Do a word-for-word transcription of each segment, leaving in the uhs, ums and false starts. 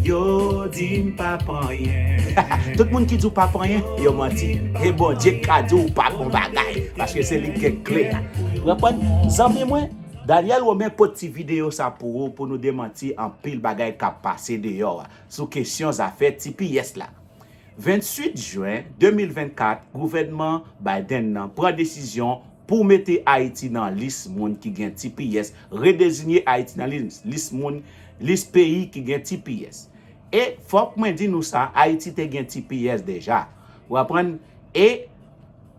Yo di m pa p anyen. Tout moun ki di w pa p anyen, yo manti. E Bondye k ka di w pa p on bagay, paske se li k gen kle a. Ou konprann? Zanmi mwen, Daniel Romain pote ti videyo sa pou ou, pou nou demanti anpil bagay k ap pase deyò a, sou kesyon zafè T P S la. Venntuit jen de mil vennkat, gouvènman Biden nan pran desizyon pou mete Ayiti nan lis moun ki gen T P S, redezinye Ayiti nan lis, lis moun, lis peyi ki gen T P S. E fòk mwen di nou sa, Ayiti te gen T P S deja. Ou konprann? E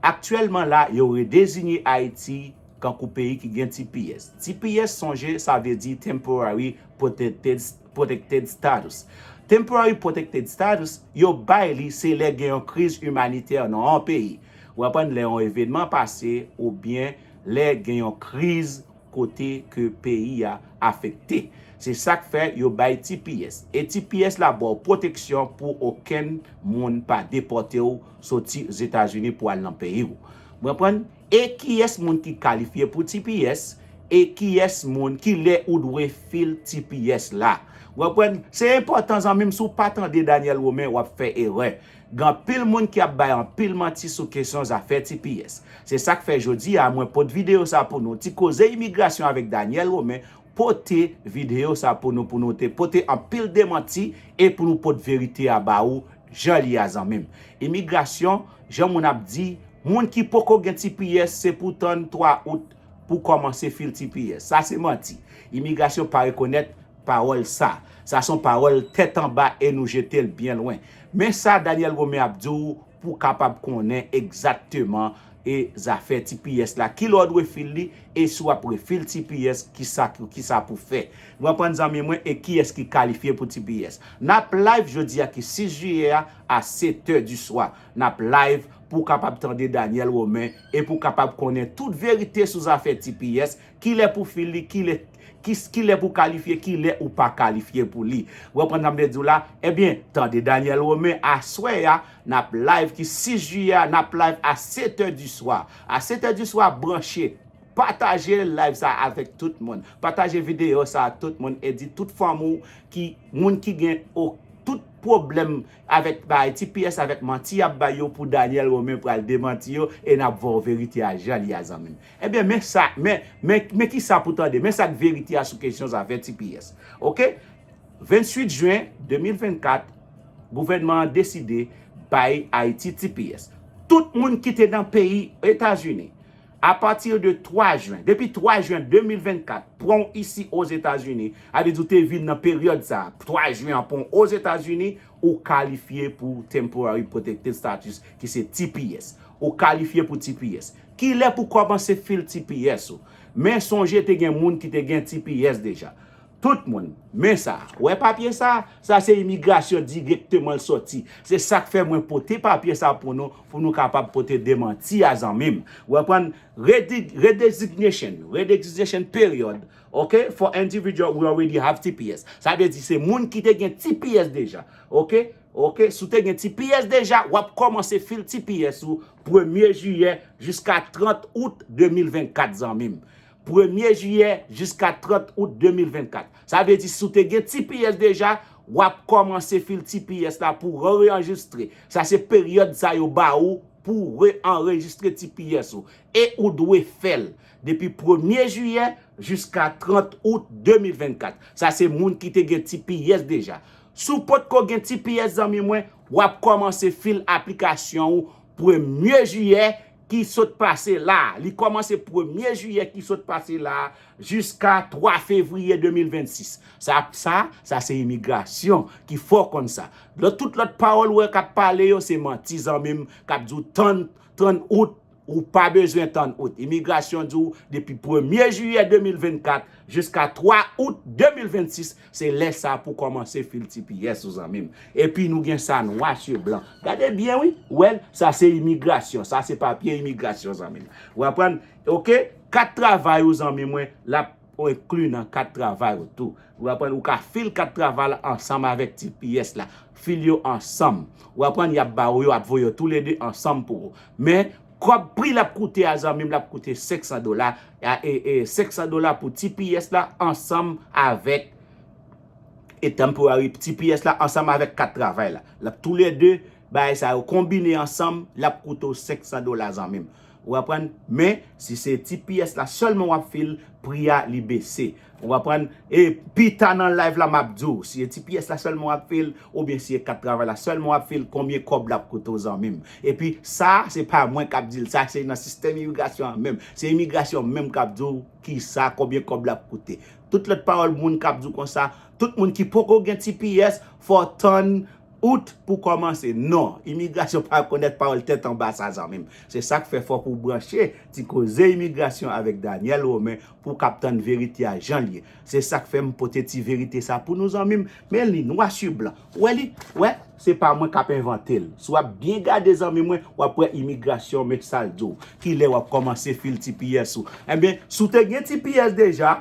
aktyèlman la, yo redezinye Ayiti kankou peyi ki gen T P S. T P S, sonje, sa vle di Temporary Protected, Protected Status. Temporary Protected Status, yo bay li se lè gen yon kriz imanitè nan yon peyi. Ou konprann, lè yon evènman pase oubyen lè gen yon kriz kote ke peyi a afekte. Se sa k fè yo bay T P S. E T P S la ba w pwoteksyon pou okenn moun pa depòte w soti Ozetazini pou al nan peyi w. Ou konprann? E kiyès moun ki kalifye pou T P S? E kiyès moun, ki lè ou dwe fil T P S la? Ou konprann? Se enpòtan, zanmi m, si w pa tande Daniel Romain, w ap fè erè. Gen anpil moun ki ap bay anpil manti sou kesyon zafè T P S. Se sa k fè jodi a, mwen pote videyo sa pou nou. Ti koze imigrasyon avèk Daniel Romain, pote videyo sa pou nou, pou nou te pote anpil demanti e pou nou pote verite a ba ou jan li a, zanmi m. Imigrasyon, jan moun ap di, moun ki poko gen T P S, se pou tann twa out pou kòmanse fil T P S. Sa se manti. Imigrasyon pa rekonèt pawòl sa. Sa se yon pawòl tèt anba e nou jete l byen lwen. Men sa Daniel Romain ap di w pou w kapab konnen egzakteman e zafè T P S la, ki lè w dwe fil li, e si w ap refil T P S, kisa, kisa pou fè. Ou konprann, zanmi mwen, e kiyès ki kalifye pou T P S. N ap live jodi a ki sis jiyè a, a sèt è di swa. N ap live pou w kapab tande Daniel Romain e pou w kapab konnen tout verite sou zafè T P S, ki lè pou fil li, ki lè, ki, ki lè pou kalifye, ki lè ou pa kalifye pou li. Ou konprann sa m vle di w la? Ebyen, tande Daniel Romain aswè a, n ap live ki sis jiyè a, n ap live a sèt è di swa. A sèt è di swa, branche. Pataje live sa avèk tout moun. Pataje videyo sa ak tout moun e di tout fanmi w ki, moun ki gen o-, tout pwoblèm avèk bay T P S, avèk manti y ap bay yo, pou Daniel Romain pral demanti yo e n ap voye w verite a jan li a, zanmi m. Ebyen, men sa, men, men, men kisa pou tande, men sa k verite a sou kesyon zafè T P S. Oke? Venntuit jen de mil vennkat, gouvènman an deside bay Ayiti T P S. Tout moun ki te nan peyi Etazini, apati de twa jen, depi twa jen de mil vennkat, pran w isi Ozetazini, sa vle di w te vin nan peryòd sa a, twa jen an pran w Ozetazini, ou kalifye pou Temporary Protected Status, ki se T P S. Ou kalifye pou T P S. Ki lè pou kòmanse fil T P S ou? Men sonje te gen moun ki te gen T P S deja. Tout moun, men sa. Wè papye sa? Sa se imigrasyon dirèkteman l sòti. Se sa k fè mwen pote papye sa pou nou, pou nou kapab pote demanti a, zanmi m. Ou konprann? Redi-, redesignation, redesignation period, ok, for individual we already have T P S. Sa vle di se moun ki te gen T P S deja, ok? Ok, si w te gen T P S deja, w ap kòmanse fil T P S ou premye jiyè jiska trant out de mil vennkat, zanmi m. Premye jiyè jiska trant out de mil vennkat. Sa vle di, si w te gen T P S deja, w ap kòmanse fil T P S la pou w reanrejistre. Sa se peryòd sa yo ba ou pou w reanrejistre T P S ou. E ou dwe fè l depi premye jiyè jiska trant out de mil vennkat. Sa se moun ki te gen T P S deja. Si w potko gen T P S, zanmi mwen, w ap kòmanse fil aplikasyon ou premye jiyè ki sot pase la a. Li kòmanse premye jiyè ki sot pase la a jiska twa fevriye de mil vennsis. Sa, sa, sa se imigrasyon ki fè w konn sa. Lòt, tout lòt pawòl ou wè k ap pale yo, se manti, zanmi m, k ap di w tann, tann out, ou pa bezwen tann out. Imigrasyon di w depi premye jiyè de mil vennkat jiska twa out de mil vennsis, se lè sa pou kòmanse fil T P S ou, zanmi m. Epi nou gen sa nwa sou blan. Gade byen, wi. Ou wè l? Sa se imigrasyon. Sa se papye imigrasyon, zanmi m. Ou konprann? Ok? Kat travay ou, zanmi mwen, l ap inkli nan kat travay ou tou. Ou konprann? Ou ka fil kat travay la ansanm avèk T P S la. Fil yo ansanm. Ou konprann? Y ap ba ou yo, ap voye yo toulede ansanm pou ou. Men, kòb pri l ap koute a, zanmi m, l ap koute senk san dola. A, e, e, senk san dola pou T P S la ansanm avèk e temporary T P S la ansanm avèk kat travay la. L ap toulède, bagay sa yo konbine ansanm, l ap koute w senk san dola, zanmi m. Ou konprann? Men, si se T P S la sèlman w ap fil, pri a li bese. Ou konprann? E pita nan live la, m ap di w, si se T P S la sèlman w ap fil, oubyen si se kat travay la sèlman w ap fil, konbyen kòb l ap koute w, zanmi m. Epi, sa, se pa mwen k ap di l, sa, se nan sistèm imigrasyon an menm. Se imigrasyon menm k ap di w kisa, konbyen kòb l ap koute. Tout lòt pawòl moun k ap di w konsa, tout moun ki poko gen T P S, fò w tann out pou kòmanse. Non, imigrasyon pa rekonèt pawòl tèt anba sa, zanmi m. Se sa k fè fòk ou branche Ti Koze Imigrasyon avèk Daniel Romain pou w kab tann verite a jan l ye. Se sa k fè m pote ti verite sa pou nou, zanmi m. Men li nwa si blan. Ou wè li? Wè? Se pa mwen k ap envante l. Si w ap byen gade, zanmi mwen, w ap wè imigrasyon, men sa l di w. Kilè w ap kòmanse fil T P S ou? Ebyen, si w te gen T P S deja,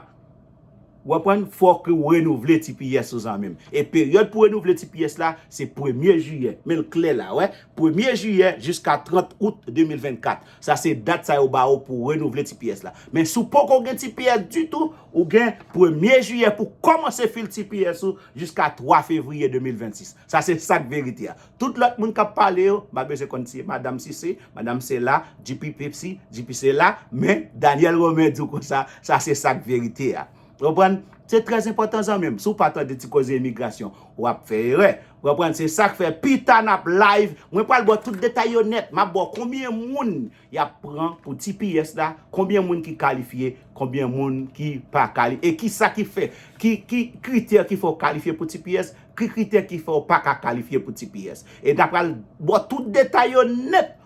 w konprann, fòk ou renouvle T P S ou, zanmi m. E peryòd pou renouvle T P S la, se premye jiyè. Men l klè la, wè. Premye jiyè jiska trant out de mil vennkat. Sa se dat sa yo ba w pou renouvle T P S la. Men si w poko gen T P S ditou, ou gen premye jiyè pou kòmanse fil T P S ou jiska twa fevriye de mil vennsis. Sa se sa k verite a. Tout lòt moun k ap pale yo, m pa bezwen konn si se Madanm Sisi, Madanm Sela, G P Pepsi, G P Sela, men Daniel Romain di w konsa, sa se sa k verite a. Ou konprann? Se trè enpòtan, zanmi m. Si w pa tande Ti Koze Imigrasyon, w ap fè erè. Ou konprann? Se sa k fè pita n ap live. Mwen pral ba w tout detay yo nèt. M ap ba w konbyen moun y ap pran pou T P S la, konbyen moun ki kalifye, konbyen moun ki pa kalifye, e kisa ki fè, ki, ki kritè ki fè w kalifye pou T P S, ki kritè ki fè w pa ka kalifye pou T P S. E n ap pral ba w tout detay yo nèt.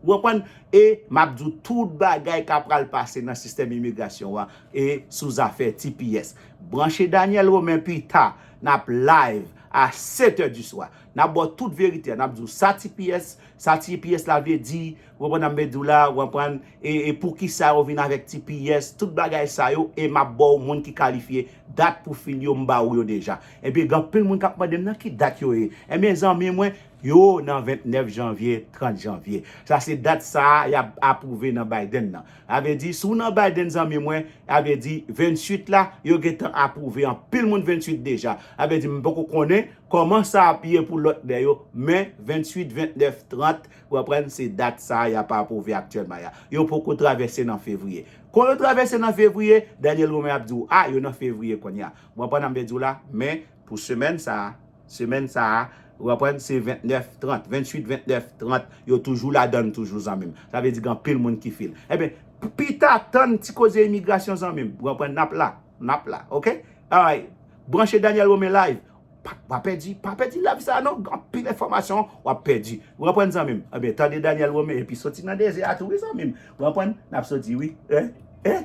Ou konprann? E m ap di w tout bagay k ap pral pase nan sistèm imigrasyon an e sou zafè T P S. Branche Daniel Romain pita, n ap live a sèt è di swa. N ap ba w tout verite a, n ap di w sa T P S, sa T P S la vle di, ou konprann, n ap di w la, ou konprann, e, e poukisa yo vin avèk T P S, tout bagay sa yo, e m ap ba w moun ki kalifye, dat pou fil yo, m ba w yo deja. Ebyen, gen anpil moun k ap mande m nan ki dat yo ye. Ebyen, zanmi mwen, yo nan vennèf janvye, trant janvye. Sa se dat sa a y ap apwouve nan Biden nan. Sa vle di, si w nan Biden, zanmi mwen, sa vle di, venntuit la, yo gentan apwouve anpil moun venntuit deja. Sa vle di, m poko konnen kòman sa ap ye pou lòt nèg yo, men venntuit, vennèf, trant, ou konprann, se dat sa a y ap apwouve aktyèlman a. Yo poko travèse nan fevriye. Kon yo travèse nan fevriye, Daniel Romain ap di w, a, yo nan fevriye kounye a. Ou konprann, m ap di w la, men pou semèn sa a, semèn sa a, ou konprann, se vennèf, trant, venntuit, vennèf, trant, yo toujou ladann toujou, zanmi m. Sa vle di gen anpil moun ki fil. Ebyen, p-, pita tann Ti Koze Imigrasyon, zanmi m. Ou konprann, n ap la, n ap la, oke? Alright. Branche Daniel Romain live. Pa, pa pèdi, pa pèdi live sa a non, gen anpil enfòmasyon w ap pèdi. Ou konprann, zanmi m? Ebyen, tande Daniel Romain epi soti nan dezè a tou wi, zanmi m. Ou konprann? N ap soti wi. Hein? Hein?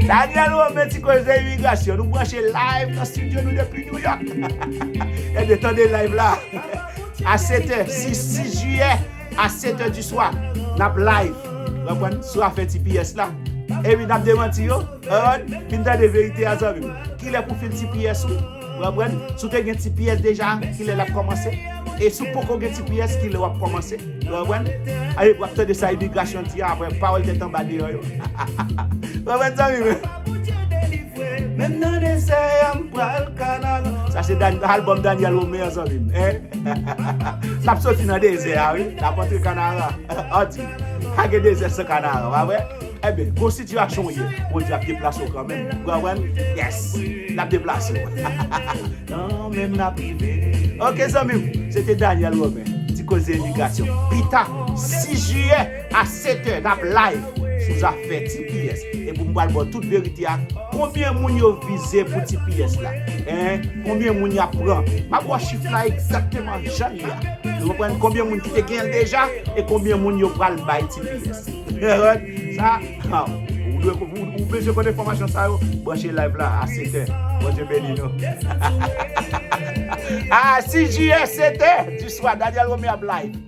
Daniel Romain, Ti Koze Imigrasyon. Nou branche live nan estidyo nou depi New York. Ebyen, tande live la. A sèt è, sis, sis jiyè, a sèt è di swa, n ap live. Ou konprann? Sou afè T P S la. Epi n ap demanti yo. Ou konprann? Vin tande verite a, zanmi m. Kilè pou fil T P S ou? Ou konprann? Si w te gen T P S deja, kilè l ap kòmanse? E si w poko gen T P S, kilè w ap kòmanse? Ou konprann? Aye, w ap tande sa imigrasyon di a, apre pawòl tèt anba deyò yo. Ou konprann, zanmi m? Menm nan dezè a, m pral Kanara. Sa se Dan-, albòm Daniel Romain an, zanmi m. Hein? N ap soti nan dezè a, wi. N ap antre Kanara. Ann di, pa gen dezè san Kanara, pa vre? Ebyen, gwo sitiyasyon w ye, Bondye ap deplase w kanmenm. Ou konprann? Yes! L ap deplase w. Kanmenm n ap rive. Oke, zanmi m, se te Daniel Romain, Ti Koze Imigrasyon. Pita, sis jiyè, a sèt è, n ap live sou zafè T P S. Epi m pral ba w tout verite a. Konbyen moun yo vize pou T P S la? Hein? Konbyen moun y ap pran? M ap ba w chif la egzakteman jan l ye a. Ou konprann? Konbyen moun ki te gen l deja e konbyen moun yo pral bay T P S? Sa, ha, ou dwe, ou, ou bezwen konn enfòmasyon sa yo? Branche live la a sèt è. Bondye beni nou. A sis jiyè, sèt è di swa, Daniel Romain ap live.